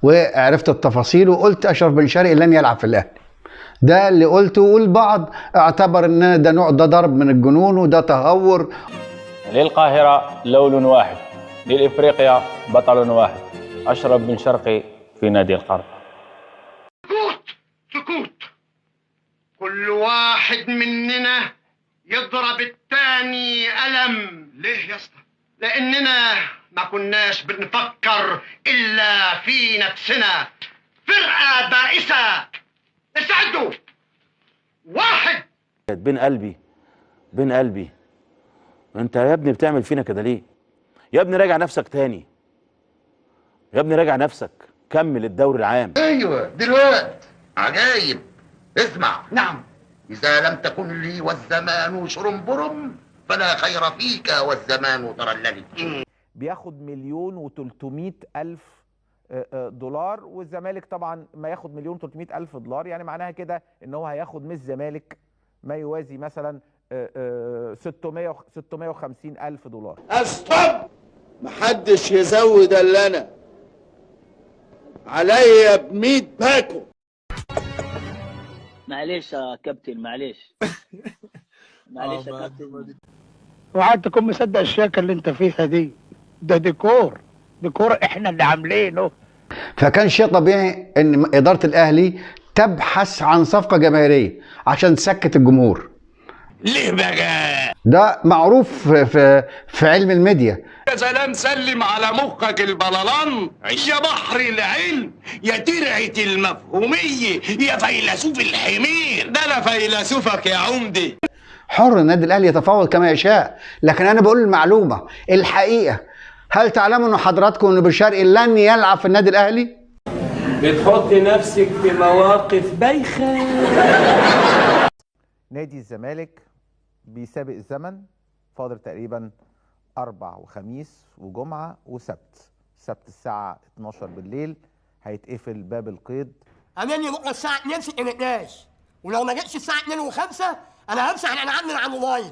وعرفت التفاصيل وقلت اشرف بن شرقي لن يلعب في الاهلي. ده اللي قلته، والبعض اعتبر ان ده نوع، ده ضرب من الجنون وده تهور. للقاهرة لون واحد، للإفريقيا بطل واحد، أشرف بن شرقي في نادي القرن. سكوت سكوت، كل واحد مننا يضرب التاني قلم. ليه يا اسطى؟ لأننا ما كناش بنفكر إلا في نفسنا. فرقة بائسة، استعدوا. واحد. بين قلبي بين قلبي، انت يا ابني بتعمل فينا كده ليه؟ يا ابني راجع نفسك تاني، يا ابني راجع نفسك، كمل الدوري العام. ايوه دلوقتي عجايب. اسمع. نعم. اذا لم تكن لي والزمان شرنبرم فلا خير فيك والزمان ترللي. بياخد 1,300,000 دولار، والزمالك طبعا ما ياخد 1,300,000 دولار، يعني معناها كده ان هو هياخد من الزمالك ما يوازي مثلا 650,000 دولار. stop، محدش يزود الا انا، عليا ب100 باكو. معلش يا كابتن، معلش معلش يا كابتن. وقعدت تكون مصدق الشياكه اللي انت فيها دي، ده ديكور، ديكور احنا اللي عاملينه. فكان شيء طبيعي ان ادارة الاهلي تبحث عن صفقة جماهيرية عشان تسكت الجمهور. ليه بقى؟ ده معروف في علم الميديا. يا سلام، سلم على مخك البلالان، يا بحر العلم، يا ترعة المفهومية، يا فيلسوف الحمير. ده انا فيلسوفك يا عمدي. حر النادي الاهلي يتفاوض كما يشاء، لكن انا بقول المعلومة الحقيقة. هل تعلموا ان حضراتكم ان بن شرقي لن يلعب في النادي الاهلي؟ بتحط نفسك في مواقف بايخة. نادي الزمالك بيسابق الزمن، فاضل تقريبا 4 وخميس وجمعه وسبت. السبت الساعة 12 بالليل هيتقفل باب القيد. قابلني بكره الساعة 2 في الانتاج، ولو ما جتش الساعة 2:05 انا همسح الالعاب من على الموبايل.